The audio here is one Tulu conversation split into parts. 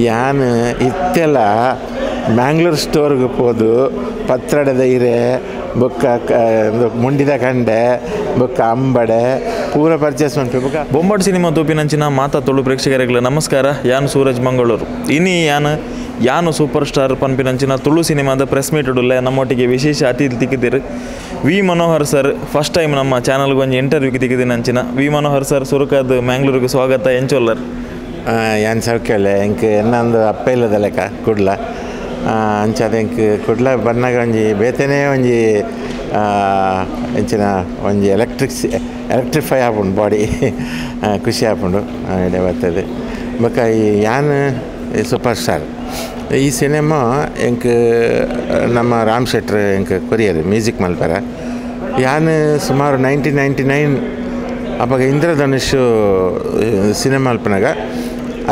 ಯಾನ್ ಇತ್ತೆಲ ಮ್ಯಾಂಗ್ಳೂರ್ ಸ್ಟೋರ್ಗೆ ಪೋದು ಪತ್ರೊಡೆದ ಇರೆ ಬೊಕ್ಕ ಮುಂಡಿದ ಕಂಡೆ ಬೊಕ್ಕ ಅಂಬಡೆ ಪೂರ ಪರ್ಚೇಸ್ ಮನ್ಪೆ ಬೊಕ್ಕ ಬೊಂಬಾಟ್ ಸಿನಿಮಾ ತೂಪಿನಂಚಿನ ಮಾತಾ ತುಳು ಪ್ರೇಕ್ಷಕರಿಗೆ ನಮಸ್ಕಾರ. ಯಾನ್ ಸೂರಜ್ ಮಂಗಳೂರು. ಇನಿ ಯಾನ್ ಯಾನು ಸೂಪರ್ ಸ್ಟಾರ್ ಪನ್ಪಿನಂಚಿನ ತುಳು ಸಿನಿಮಾದ ಪ್ರೆಸ್ ಮೀಟ್ ಉಳ್ಳೆ ನಮ್ಮೊಟ್ಟಿಗೆ ವಿಶೇಷ ಅತಿಥಿ ತಿಕ್ಕಿದಿರು V Manohar sir. First time ನಮ್ಮ ಚಾನಲ್ಗೆ ಒಂಜಿ ಇಂಟರ್ವ್ಯೂಗೆ ತಿಕ್ಕಿದಿನಂಚಿನ ವಿ ಮನೋಹರ್ ಸರ್ ಸುರುಕಾದ ಮ್ಯಾಂಗ್ಳೂರಿಗೆ ಸ್ವಾಗತ. ಎಂಚೊಲ್ಲರ್? ಯಾನ್ ಸೌಖ್ಯಲೆ ಎಂಕ್ ಎನ್ನೊಂದು ಅಪ್ಪ ಇಲ್ಲದ ಲೆಕ್ಕ ಕುಡ್ಲ ಅಂಚಾದ ಎಂಕ್ ಕುಡ್ಲ ಬನ್ನಾಗ ಒಂಜಿ ಬೇತೆನೇ ಒಂಜಿ ಎಂಚಿನ ಒಂಜಿ ಎಲೆಕ್ಟ್ರಿಫೈ ಆಪುಂಡು ಬಾಡಿ, ಖುಷಿ ಆಪುಂಡು ಇಡೆ ಬರ್ತದೆ. ಬೊಕ್ಕ ಈ ಯಾನ್ ಸೂಪರ್ ಸ್ಟಾರ್ ಈ ಸಿನಿಮಾ ಎಂಕ್ ನಮ್ಮ ರಾಮ್ ಶೆಟ್ರ್ ಎಂಕ್ ಕೊರಿಯರ್ ಮ್ಯೂಸಿಕ್ ಮಲ್ಪರ. ಯಾನ್ ಸುಮಾರು 1999 ಅಪಗ ಇಂದ್ರಧನುಷ್ ಸಿನಿಮಾ ಮಲ್ಪನಾಗ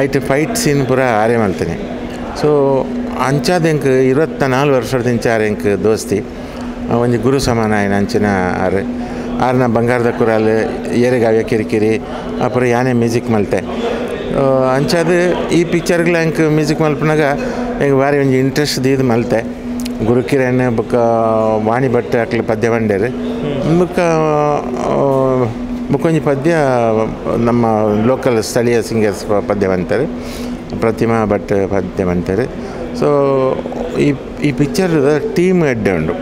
ಐಟ್ ಫೈಟ್ ಸೀನ್ ಪೂರ ಆರೆ ಮಲ್ತೇನೆ. ಸೊ ಅಂಚಾದ ಎಂಕ್ 24 ವರ್ಷದ ಆರೆ ಎಂಕ್ ದೋಸ್ತಿ ಒಂಜಿ ಗುರು ಸಮಾನ ಆಯ್ನ ಅಂಚಿನ ಆರು ಆರ್ನ ಬಂಗಾರದ ಕುರಾಲ್ ಏರೆಗಾವ್ಯ ಕಿರಿಕಿರಿ ಅಪುರ ಯಾನೇ ಮ್ಯೂಸಿಕ್ ಮಲ್ತೆ. ಅಂಚಾದ ಈ ಪಿಕ್ಚರ್ಗಳ ಎಂಕ್ ಮ್ಯೂಸಿಕ್ ಮಲ್ಪನಾಗ ಎಂಕ್ ಭಾರಿ ಒಂಜಿ ಇಂಟ್ರೆಸ್ಟ್ ದೀದ್ ಮಲ್ತೆ. ಗುರುಕಿರಣ್ ಬೊಕ್ಕ ವಾಣಿ ಭಟ್ ಅಕ್ಲು ಪದ್ಯ ಬಂಡೇರು ಬೊಕ್ಕ ಬೊಕ್ಕೊಂಜಿ ಪದ್ಯ ನಮ್ಮ ಲೋಕಲ್ ಸ್ಥಳೀಯ ಸಿಂಗರ್ಸ್ ಪದ್ಯ ಬಂತಾರೆ, ಪ್ರತಿಮಾ ಭಟ್ ಪದ್ಯ ಬಂತಾರೆ. ಸೊ ಈ ಈ ಪಿಕ್ಚರ್ದ ಟೀಮ್ ಎಡ್ಡೆ ಉಂಡು.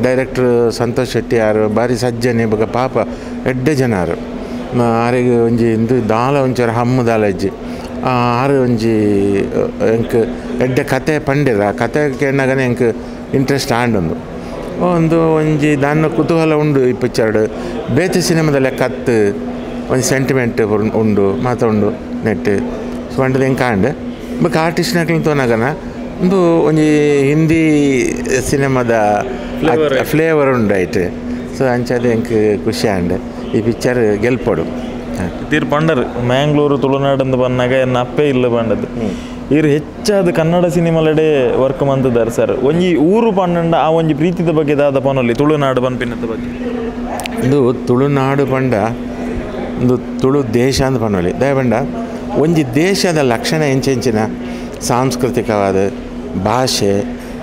ಡೈರೆಕ್ಟ್ರ್ ಸಂತೋಷ್ ಶೆಟ್ಟಿ ಆರು ಭಾರಿ ಸಜ್ಜನೆ ಬೊಕ್ಕ ಪಾಪ ಎಡ್ಡೆ ಜನ ಆರು. ಆರಿಗೆ ಒಂಜಿ ಇಂದು ದಾಲ ಒಂಚೂರು ಹಮ್ಮು ದಾಲ ಇಜ್ಜಿ ಆರು ಒಂಜಿ ಎಂಕ್ ಎಡ್ಡೆ ಕತೆ ಪಂಡಿರ. ಆ ಕತೆ ಕೇಳಿನಾಗನೆ ಎಂಕ್ ಇಂಟ್ರೆಸ್ಟ್ ಆಂಡೊಂದು ಒಂದು ಒಂಜಿ ದಾನ್ನ ಕುತೂಹಲ ಉಂಡು ಈ ಪಿಕ್ಚರ್ಡ್. ಬೇತೆ ಸಿನಿಮಾದ ಕತ್ತು ಒಂಜಿ ಸೆಂಟಿಮೆಂಟ್ ಉಂಡು ಮಾತ ಉಂಡು ನೆಟ್ ಸೊ ಪಂಡದ ಎಂಕ್ ಆಂಡ್. ಬೊಕ್ಕ ಆರ್ಟಿಸ್ಟ್ನಕ್ಲು ತೋನಾಗನ ಒಂದು ಒಂಜಿ ಹಿಂದಿ ಸಿನಿಮಾದ ಫ್ಲೇವರ್ ಉಂಡು ಐಟ್. ಸೊ ಅಂಚಾದ ಎಂಕ್ ಖುಷಿ ಆಂಡ್ ಈ ಪಿಕ್ಚರ್ ಗೆಲ್ಪೊಡು. ತೀರ್ ಪಂಡರ್ ಮ್ಯಾಂಗ್ಳೂರು ತುಳುನಾಡಂದು ಬಂದಾಗ ಎನ್ನ ಅಪ್ಪೇ ಇಲ್ಲ ಪಂಡದು. ಇರು ಹೆಚ್ಚಾದ ಕನ್ನಡ ಸಿನಿಮಾಲಡೆ ವರ್ಕ್ ಮಂತಿದ್ದಾರೆ ಸರ್. ಒಂಜಿ ಊರು ಪಂಡ ಆ ಒಂಜಿ ಪ್ರೀತಿದ ಬಗ್ಗೆ ದಾದ ಪನೊಲಿ ತುಳುನಾಡು ಪನ್ಪಿನದ ಬಗ್ಗೆ? ಇದು ತುಳುನಾಡು ಪಂಡ ಒಂದು ತುಳು ದೇಶ ಅಂತ ಪನೊಲಿ. ದಯಪಂಡ ಒಂಜಿ ದೇಶದ ಲಕ್ಷಣ ಎಂಚೆಂಚಿನ ಸಾಂಸ್ಕೃತಿಕವಾದ ಭಾಷೆ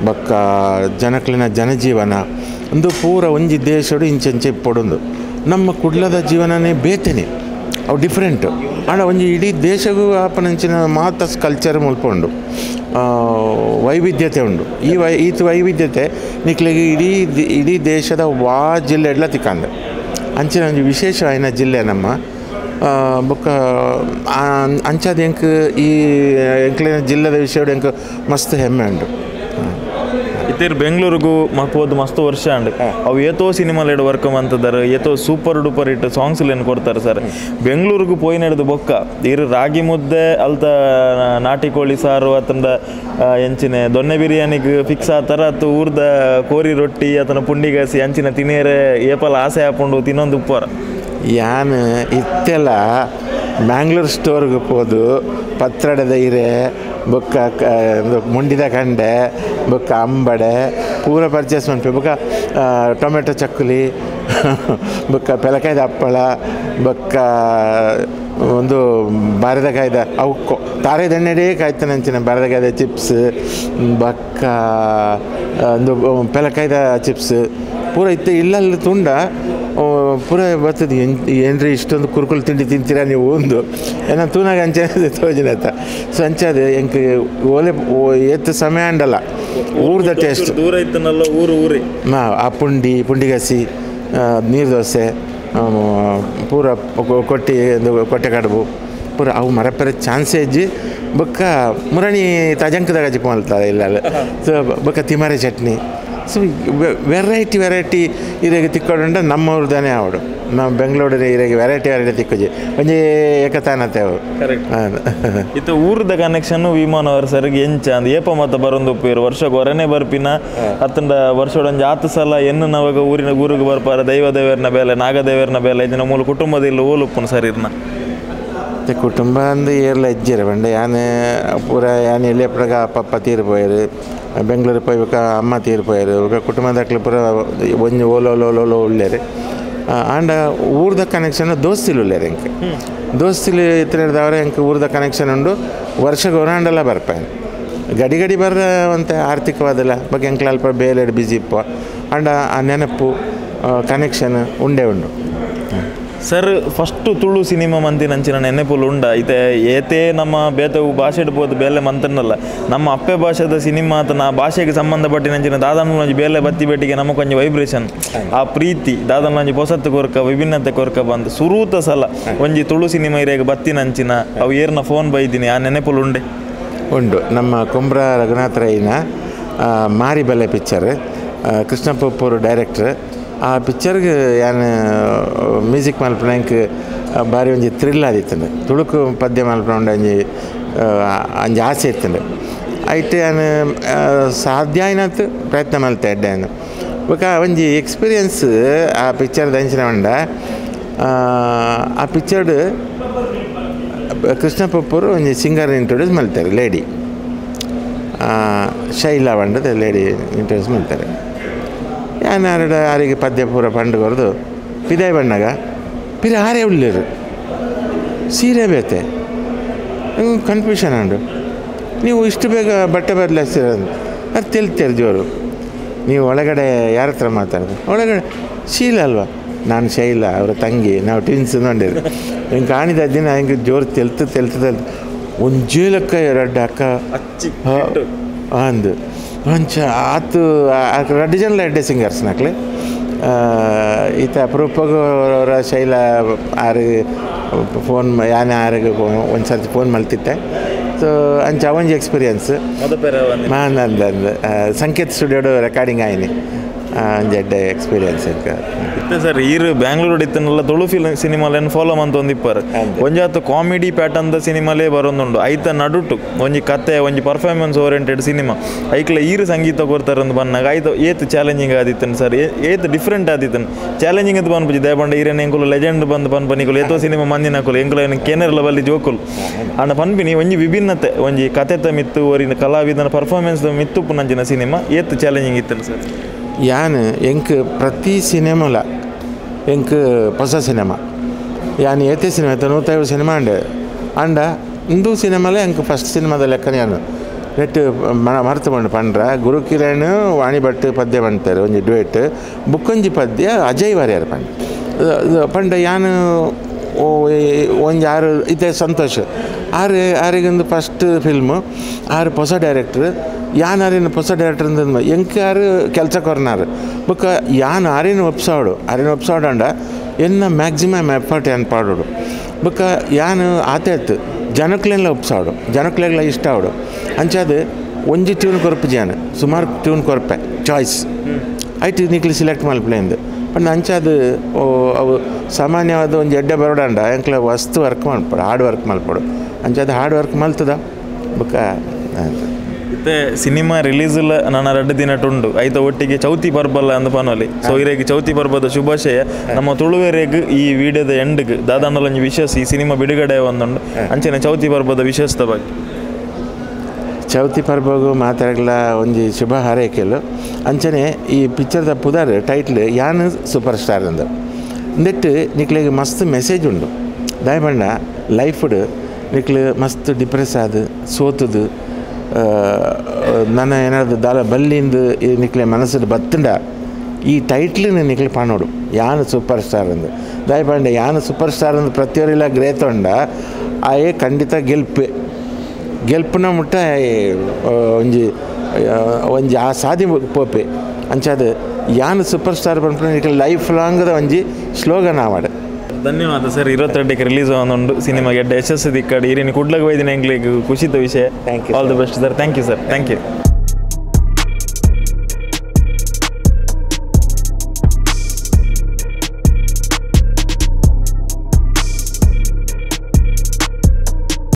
ಬೊಕ್ಕ ಜನಕ್ಲಿನ ಜನಜೀವನ ಒಂದು ಪೂರ ಒಂಜಿ ದೇಶಡು ಇಂಚೆಂಚೆ ಇಪ್ಪೊಡೊಂದು. ನಮ್ಮ ಕುಡ್ಲದ ಜೀವನನೇ ಬೇತೆನೆ, ಅವು ಡಿಫ್ರೆಂಟ್. ಆಂಡ ಒಂಜಿ ಇಡೀ ದೇಶಗೂ ಆಪನಂಚಿನ ಮಾತ ಕಲ್ಚರ್ ಮುಲ್ಪ ಉಂಡು, ವೈವಿಧ್ಯತೆ ಉಂಡು. ಈ ಈತ ವೈವಿಧ್ಯತೆ ನಿಕ್ಲೆಗ್ ಇಡೀ ಇಡೀ ದೇಶದ ವಾ ಜಿಲ್ಲೆ ಎಡ್ಲ ತಿಕ್ಕಂದ ಅಂಚಿನ ಒಂಜಿ ವಿಶೇಷವಾಯಿನ ಜಿಲ್ಲೆ ನಮ್ಮ. ಬೊಕ್ಕ ಅಂಚಾದ ಎಂಕ್ ಈ ಎಂಕ್ಲಿನ ಜಿಲ್ಲೆದ ವಿಷಯಡು ಎಂಕ್ ಮಸ್ತ್ ಹೆಮ್ಮೆ ಉಂಡು. ಇತ್ತೀರ್ ಬೆಂಗಳೂರಿಗೂ ಪೋದು ಮಸ್ತ್ ವರ್ಷ ಅಂಡ್ ಅವು ಏತೋ ಸಿನಿಮಾಲೆಡ್ ವರ್ಕ್ ಮಂತಿದ್ದಾರೆ, ಏತೋ ಸೂಪರ್ ಡೂಪರ್ ಇಟ್ಟು ಸಾಂಗ್ಸ್ ಏನು ಕೊಡ್ತಾರೆ ಸರ್. ಬೆಂಗಳೂರಿಗೂ ಪೋಯಿನ ಬೊಕ್ಕ ಇರು ರಾಗಿ ಮುದ್ದೆ ಅಲ್ತ ನಾಟಿ ಕೋಳಿ ಸಾರು ಅತಂದ ಎಂಚಿನ ದೊನ್ನೆ ಬಿರಿಯಾನಿಗೆ ಫಿಕ್ಸ್ ಆತಾರ ಅತ್ತು ಊರ್ದ ಕೋರಿ ರೊಟ್ಟಿ ಅತನ ಪುಂಡಿಗಸಿ ಅಂಚಿನ ತಿನೇರೆ ಏಪಲ ಆಸೆ ಹಾಕೊಂಡು ತಿನ್ನೊಂದು ಉಪ್ಪಾರ. ಯಾನ್ ಇತ್ತೆಲ ಮ್ಯಾಂಗ್ಳೂರ್ ಸ್ಟೋರ್ಗೆ ಪೋದು ಪತ್ರೊಡೆದ ಇರೆ ಬೊಕ್ಕ ಮುಂಡಿದ ಕಂಡೆ ಬೊಕ್ಕ ಅಂಬಡೆ ಪೂರ ಪರ್ಚೇಸ್ ಮನ್ಪೆ. ಬೊಕ್ಕ ಟೊಮೆಟೊ ಚಕ್ಕುಲಿ ಬೊಕ್ಕ ಪೆಲಕಾಯ್ದ ಹಪ್ಪಳ ಬೊಕ್ಕ ಒಂದು ಬಾರದ ಕಾಯ್ದ ಅವು ತಾರೆ ದಣ್ಣೆಡೇ ಕಾಯ್ತಾನಂಚಿನ ಬಾರದ ಕಾಯ್ದ ಚಿಪ್ಸ್ ಬೊಕ್ಕ ಒಂದು ಪೆಲಕಾಯ್ದ ಚಿಪ್ಸ್ ಪೂರ ಇತ್ತು. ಇಲ್ಲಲ್ಲಿ ತುಂಡ ಪೂರ ಬರ್ತದೆ. ಏನ್ರಿ ಇಷ್ಟೊಂದು ಕುರುಕುಲು ತಿಂಡಿ ತಿಂತೀರಾ ನೀವು ಒಂದು ಏನೋ ತೂನಾಗ ಅಂಚೆ ತೋಜಿನತ್ತ. ಸೊ ಅಂಚಾದ ಎಂಕ್ ಓಲೆ ಏತ್ ಸಮಯ ಅಂಡಲ್ಲ ಊರ್ದ ಟೇಸ್ಟ್ ದೂರ ಇತ್ತನಲ್ಲ ಊರು ಊರಿ ಆ ಪುಂಡಿ ಪುಂಡಿಗಸಿ ನೀರು ದೋಸೆ ಪೂರ ಕೊಟ್ಟಿ ಕೊಟ್ಟೆ ಕಡುಬು ಪೂರ ಅವು ಮರಪೆರೆ ಚಾನ್ಸೇ ಇಜ್ಜಿ. ಬೊಕ್ಕ ಮುರಣಿ ತಜಂಕದಾಗ ಜಿಪ್ಪ ಮಲ್ತಾರೆ ಇಲ್ಲ. ಸೊ ಬೊಕ್ಕ ತಿಮಾರೆ ಚಟ್ನಿ. ಸೊ ವೆರೈಟಿ ವೆರೈಟಿ ಇರೆಗೆ ತಿಕ್ಕೊಡುಂಡ ನಮ್ಮೂರ್ದಾನೆ ಅವಡು. ನಾವು ಬೆಂಗಳೂರಿನ ಇರೆಗೆ ವೆರೈಟಿ ವೆರೈಟಿ ತಿಕ್ಕೊಜಿ ಒಂಜಿ ಏಕತಾನತೆ ಅವು. ಕರೆಕ್ಟ್. ಇತ್ತು ಊರ್ದ ಕನೆಕ್ಷನ್ ವಿ ಮನೋಹರ್ ಸರ್ಗೆ ಎಂಚ ಅಂದ್ ಏಪ ಮತ್ತ ಬರೊಂದು ಉಪ್ಪೇರು ವರ್ಷಕ್ಕೆ ಹೊರನೇ ಬರ್ಪಿನ ಅತ್ತಂಡ ವರ್ಷದೊಂಜಿ ಆತು ಸಲ ಎನ್ನು ನವಾಗ ಊರಿನ ಊರಿಗೆ ಬರ್ಪಾರ ದೈವ ದೇವರನ ಬೇಲೆ ನಾಗದೇವರನ ಬೇಲೆ ಇದನ್ನ ಮೂಲ ಕುಟುಂಬದ ಇಲ್ಲ ಓಲುಪ್ಪುನ ಸರ್ ಇರ್ನ. ಮತ್ತು ಕುಟುಂಬ ಅಂದು ಏರ್ಲ ಇಜ್ಜಿರ ಪಂಡ ಯಾನ್ ಪೂರ ಯಾನ್ ಎಲ್ಲಿಯಪ್ಪಗ ಪಪ್ಪ ತೀರು ಪೋಯೆರ್, ಬೆಂಗಳೂರು ಪೋಯ್ಬೇಕ ಅಮ್ಮ ತೀರು ಪೋಯೆರ್, ಬೊಕ ಕುಟುಂಬದಕ್ಲು ಪೂರ ಒಂಜಿ ಓಲೋ ಓಲೋ ಓಲೋ ಉಲ್ಲೆರ್. ಆಂಡ ಊರ್ದ ಕನೆಕ್ಷನ್ ದೋಸ್ತಿಲು ಉಲ್ಲೇರು ಎಂಕ್ ದೋಸ್ತಿಲು ಇತ್ತಿನದವರೆ ಎಂಕ್ ಊರ್ದ ಕನೆಕ್ಷನ್ ಉಂಡು ವರ್ಷ ಗೊರಾಂಡಲ ಬರ್ಪಾಯನ್ ಗಡಿ ಗಡಿ ಬರ್ರ ಒಂತೆ ಆರ್ಥಿಕವಾದಲ್ಲ ಬಗ್ಗೆ ಎಂಕ್ಲ ಅಲ್ಪ ಬೇಲೆಡ್ ಬಿಜಿ ಇಪ್ಪ ಆಂಡ ಆ ನೆನಪು ಕನೆಕ್ಷನ್ ಉಂಡೇ ಉಂಡು. ಸರ್ ಫಸ್ಟ್ ತುಳು ಸಿನಿಮಾ ಮಂತಿನಂಚಿನ ನೆನಪುಲು ಉಂಡ ಇತ್ತೆ ಏತೇ ನಮ್ಮ ಬೇತವು ಭಾಷೆ ಇಡ್ಬೋದು ಬೇಲೆ ಮಂತನ್ನಲ್ಲ ನಮ್ಮ ಅಪ್ಪೆ ಭಾಷೆದ ಸಿನಿಮಾ ಆತನ ಆ ಭಾಷೆಗೆ ಸಂಬಂಧಪಟ್ಟಿನಂಚಿನ ದಾದನ ಬೇಲೆ ಬತ್ತಿ ಬೇಟಿಗೆ ನಮಗೊಂಜಿ ವೈಬ್ರೇಷನ್ ಆ ಪ್ರೀತಿ ದಾದನ ಒಂಜಿ ಪೊಸತ್ತು ಕೊರ್ಕ ವಿಭಿನ್ನತೆ ಕೊರ್ಕ ಬಂದು ಸುರೂತ ಸಲ ಒಂಜಿ ತುಳು ಸಿನಿಮಾ ಇರೇಗ ಬತ್ತಿನಂಚಿನ ಅವು ಏರ್ನ ಫೋನ್ ಬೈದಿನಿ ಆ ನೆನಪುಲು ಉಂಡೆ ಉಂಡು. ನಮ್ಮ ಕುಂಬ್ರ ರಘುನಾಥ ರೈನ ಮಾರಿಬಲೆ ಪಿಕ್ಚರ್ ಕೃಷ್ಣ ಪೊಪ್ಪೂರು ಡೈರೆಕ್ಟ್ರ್ ಆ ಪಿಕ್ಚರ್ಗೆ ಯಾನ್ ಮ್ಯೂಸಿಕ್ ಮಲ್ಪುನ ಎಂಕ್ ಭಾರಿ ಒಂಜಿ ಥ್ರಿಲ್ ಆದಿತ್ತಂಡು ತುಳುಕು ಪದ್ಯ ಮಲ್ಪುನ ಒಂಜಿ ಒಂಜಿ ಆಸೆ ಇತ್ತಂಡು ಐಟ್ ಯಾನ್ ಸಾಧ್ಯ ಆಯ್ನತ್ ಪ್ರಯತ್ನ ಮಲ್ತೆ ಎಡ್ಡೆ ಯಾನ್ ಬೊಕ ಒಂಜಿ ಎಕ್ಸ್ಪೀರಿಯನ್ಸ್ ಆ ಪಿಕ್ಚರ್ ದಂಚಿನ ಉಂಡ ಆ ಪಿಕ್ಚರ್ಡ್ ಕೃಷ್ಣ ಪೊಪ್ಪೂರು ಒಂಜಿ ಸಿಂಗರ್ ಇಂಟ್ರೊಡ್ಯೂಸ್ ಮಲ್ತಾರೆ ಲೇಡಿ ಶೈಲಾ ಪಂಡದ ಲೇಡಿ ಇಂಟ್ರೊಡ್ಯೂಸ್ ಮಲ್ತಾರೆ. ಯಾನ್ ಆರಡ ಆರಿಗೆ ಪದ್ಯ ಪೂರ ಪಂಡು ಕೊರ್ದು ಪಿದಾಯ್ ಬಣ್ಣಗ ಪಿರ ಆರೇ ಉಳ್ಳೇರು ಸೀರೆ ಬೇತೆ ಕನ್ಫ್ಯೂಷನ್ ಉಂಡು ನೀವು ಇಷ್ಟು ಬೇಗ ಬಟ್ಟೆ ಬದಲಾಯಿಸ್ತೀರ ಅದು ತೆಲ್ತೀರಿ ಜೋರು ನೀವು ಒಳಗಡೆ ಯಾರ ಹತ್ರ ಮಾತಾಡೋದು ಒಳಗಡೆ ಶೀಲ ಅಲ್ವಾ ನಾನು ಶೈಲ ಅವರ ತಂಗಿ ನಾವು ಟ್ವಿನ್ಸ್ ನೋಡಿದ್ರು ಹಿಂಗೆ ಕಾಣಿದ ದಿನ ಹಿಂಗೆ ಜೋರು ತೆಲ್ತು ತೆಲ್ತು ತೆಲ್ತು ಒಂಜೇ ಲೆಕ್ಕ ರಡ್ಡ ಅಕ್ಕ ಅಂದು ಅಂಚ ಆತು ರಡ್ಡು ಜನಲ ಎಡ್ಡೆ ಸಿಂಗರ್ಸ್ ನಕ್ಲೆ ಈತ ಅಪರೂಪಗೂ ಅವರ ಶೈಲ ಆರು ಫೋನ್ ಯಾನೆ ಆರಿಗೆ ಒಂದು ಸರ್ತಿ ಫೋನ್ ಮಲ್ತಿತ್ತೆ. ಸೊ ಅಂಚ ಒಂಜಿ ಎಕ್ಸ್ಪೀರಿಯನ್ಸ್ ಅಂದ ಸಂಕೇತ್ ಸ್ಟುಡಿಯೋಡು ರೆಕಾರ್ಡಿಂಗ್ ಆಯ್ನಿ ಒಂಜಿ ಎಡ್ಡೆ ಎಕ್ಸ್ಪೀರಿಯನ್ಸ್. ಇತ್ತೆ ಸರ್ ಈರು ಬ್ಯಾಂಗ್ಳೂರು ಇತ್ತನಲ್ಲ ತುಳು ಫಿಲ್ಮ್ ಸಿನಿಮಾಲೇನು ಫಾಲೋ ಮಂತ ಒಂದಿಪ್ಪರು ಒಂಜಾತು ಕಾಮಿಡಿ ಪ್ಯಾಟರ್ನ್ದ ಸಿನಿಮಾಲೇ ಬರೋದುಂಡು ಐತ ನಡುಟು ಒಂಜಿ ಕತೆ ಒಂಜಿ ಪರ್ಫಾರ್ಮೆನ್ಸ್ ಓರಿಯೆಂಟೆಡ್ ಸಿನಿಮಾ ಐಕ್ಲ ಈರು ಸಂಗೀತ ಕೊರ್ತಾರಂದು ಬನ್ನಾಗ ಐತ ಏತ್ ಚಾಲೆಂಜಿಂಗ್ ಆದಿತ್ತನು ಸರ್ ಏತ್ ಡಿಫ್ರೆಂಟ್ ಆದಿತ್ತನು ಚಾಲೆಂಜಿಂಗ್ ಅಂತ ಪನ್ಪುಜಿ ದಯಪಂಡ ಈರೇನು ಎಂಕುಲು ಲೆಜೆಂಡ್ ಬಂದು ಪನ್ಪನಿಕುಲು ಏತೋ ಸಿನಿಮಾ ಮಂದಿನಕುಲು ಎಂಕುಲು ಏನು ಕೆನೆರ್ಲ ಬಲ್ಲಿ ಜೋಕುಲು ಅಂಡ ಪನ್ಪಿನಿ ಒಂಜಿ ವಿಭಿನ್ನತೆ ಒಂಜಿ ಕತೆತ ಮಿತ್ತು ಒರಿನ ಕಲಾವಿದನ ಪರ್ಫಾರ್ಮೆನ್ಸ್ ಮಿತ್ತುಪ್ಪು ನಂಚಿನ ಸಿನಿಮಾ ಏತ್ ಚಾಲೆಂಜಿಂಗ್ ಇತ್ತನು ಸರ್. ಯಾನ್ ಎಂಕ್ ಪ್ರತಿ ಸಿನಿಮಾಲ ಎಂಕ್ ಹೊಸ ಸಿನಿಮಾ ಯಾನ್ ಏತೆ ಸಿನಿಮಾ 150 ಸಿನಿಮಾ ಅಂಡೆ ಅಂಡ ಇಂದು ಸಿನಿಮಾಲೇ ಎಂಕ್ ಫಸ್ಟ್ ಸಿನಿಮಾದ ಲೆಕ್ಕನೆ ಯಾನು ನೆಟ್ ಮರ್ತು ಪಂಡು ಪಂಡ್ರ ಗುರುಕಿರಣ್ ವಾಣಿ ಭಟ್ ಪದ್ಯ ಪಂಡ್ತಾರೆ ಒಂಜಿ ಡ್ಯುಯೆಟ್ ಬುಕ್ಕೊಂಜಿ ಪದ್ಯ ಅಜಯ್ ವಾರಿಯರ್ ಪಂಡ ಪಂಡ ಯಾನು ಒಂಜಿ ಆರು ಇತ್ತೆ ಸಂತೋಷ್ ಆರು ಆರಿಗೊಂದು ಫಸ್ಟ್ ಫಿಲ್ಮು ಆರು ಹೊಸ ಡೈರೆಕ್ಟ್ರ್ ಯಾನ್ ಆರಿನ ಹೊಸ ಡೈರೆಕ್ಟರ್ ಅಂದ ಎಂಕ್ ಆರು ಕೆಲಸ ಕೊರ್ನಾರು ಬೊಕ್ಕ ಯಾನ್ ಆರಿನ ಒಪ್ಸಾವಡು ಆರಿನ ಒಪ್ಸಾವಡಂಡ ಎನ್ನ ಮ್ಯಾಕ್ಸಿಮಮ್ ಎಫರ್ಟ್ ಯಾನ್ ಪಾಡೋಡು ಬೊಕ್ಕ ಯಾನ್ ಆತೇತ್ ಜನಕ್ಲೆಲ್ಲ ಒಪ್ಸಾವಡು ಜನಕ್ಲೆಲ್ಲ ಇಷ್ಟ ಆವಡು ಅಂಚಾದ ಒಂಜಿ ಟ್ಯೂನ್ ಕೊರ್ಪುಜಿ ಯಾನ್ ಸುಮಾರು ಟ್ಯೂನ್ ಕೊರ್ಪೆ ಚಾಯ್ಸ್ ಐಟ್ ನಿಕ್ಲಿ ಸೆಲೆಕ್ಟ್ ಮಲ್ಪಲೆಂದು ಪಂಡ ಅಂಚಾದ ಅವು ಸಾಮಾನ್ಯವಾದ ಒಂಜಿ ಎಡ್ಡೆ ಬರೋಡಂಡ ಎಂಕ್ಲ ವಸ್ತು ವರ್ಕ್ ಮಲ್ಪಡು ಹಾರ್ಡ್ ವರ್ಕ್ ಮಲ್ಪಡು ಅಂಚಾದ ಹಾರ್ಡ್ ವರ್ಕ್ ಮಲ್ತದ ಬೊಕ್ಕ ಇತ್ತೆ ಸಿನಿಮಾ ರಿಲೀಸ್ ನನ್ನ ರಡ್ಡು ದಿನಟುಂಡು ಐತ ಒಟ್ಟಿಗೆ ಚೌತಿ ಪರ್ಬಲ್ಲ ಅಂದ ಪನೋಲಿ. ಸೊ ಇರೇಗ್ ಚೌತಿ ಪರ್ಬದ ಶುಭಾಶಯ ನಮ್ಮ ತುಳುವೆರೆಗ್ ಈ ವಿಡಿಯೋದ ಎಂಡ್ಗ್ ದಾದಾಂಡಲೊಂಜಿ ವಿಶೇಷ ಈ ಸಿನಿಮಾ ಬಿಡುಗಡೆ ಒಂದುಂಡು ಅಂಚನೆ ಚೌತಿ ಪರ್ಬದ ವಿಶೇಷದ ಬಗ್ಗೆ. ಚೌತಿ ಪರ್ಬಗು ಮಾತಾಡಲ ಒಂಜಿ ಶುಭ ಹಾರೈಕೆಲು ಅಂಚನೆ ಈ ಪಿಕ್ಚರ್ದ ಪುದರ್ ಟೈಟ್ಲ್ ಯಾನ್ ಸೂಪರ್ ಸ್ಟಾರ್ ಅಂದ ನೆಟ್ ನಿಕ್ಲೆಗ್ ಮಸ್ತ್ ಮೆಸೇಜ್ ಉಂಡು ದಾಯಬಂಡ ಲೈಫ್ಡ್ ನಿಕ್ಲು ಮಸ್ತ್ ಡಿಪ್ರೆಸ್ ಆದ ಸೋತುದು ನನ್ನ ಏನಾದ್ರು ದಾಲ ಬಲ್ಲಿಂದು ನಿಕ್ಲೆ ಮನಸ್ಸು ಬತ್ತಂಡ ಈ ಟೈಟ್ಲಿನ ನಿಕ್ಲೆ ಪಾನೋಡು ಯಾನ್ ಸೂಪರ್ ಸ್ಟಾರ್ ಅಂದು ದಯಪಂಡ ಯಾನ್ ಸೂಪರ್ ಸ್ಟಾರ್ ಅಂದು ಪ್ರತಿಯೊರಿಲ್ಲ ಗ್ರೇತೊಂಡ ಆಯೆ ಖಂಡಿತ ಗೆಲ್ಪೆ ಗೆಲ್ಪುನ ಮುಟ್ಟ ಒಂಜಿ ಒಂಜಿ ಆ ಸಾದಿ ಪೋಪೆ ಅಂಚಾದ ಯಾನ್ ಸೂಪರ್ ಸ್ಟಾರ್ ಪನ್ಪುನ ನಿಕ್ಲೆ ಲೈಫ್ ಲಾಂಗ್ದ ಒಂಜಿ ಸ್ಲೋಗನ್ ಆವಾಡು. ಧನ್ಯವಾದ ಸರ್. 22ಕ್ಕೆ ರಿಲೀಸ್ ಆವೊಂದುಂಡು ಸಿನಿಮಾಗೆ ಎಡ್ಡೆ ಯಶಸ್ಸು ದಿಕ್ಕಡ್ ಇರಿನಿ ಕುಡ್ಲಗ್ ಬೈದಿನ ಎಂಕ್ಲೆಗ್ ಖುಷಿತ ವಿಷಯ. All the best sir. Thank you sir. Thank you.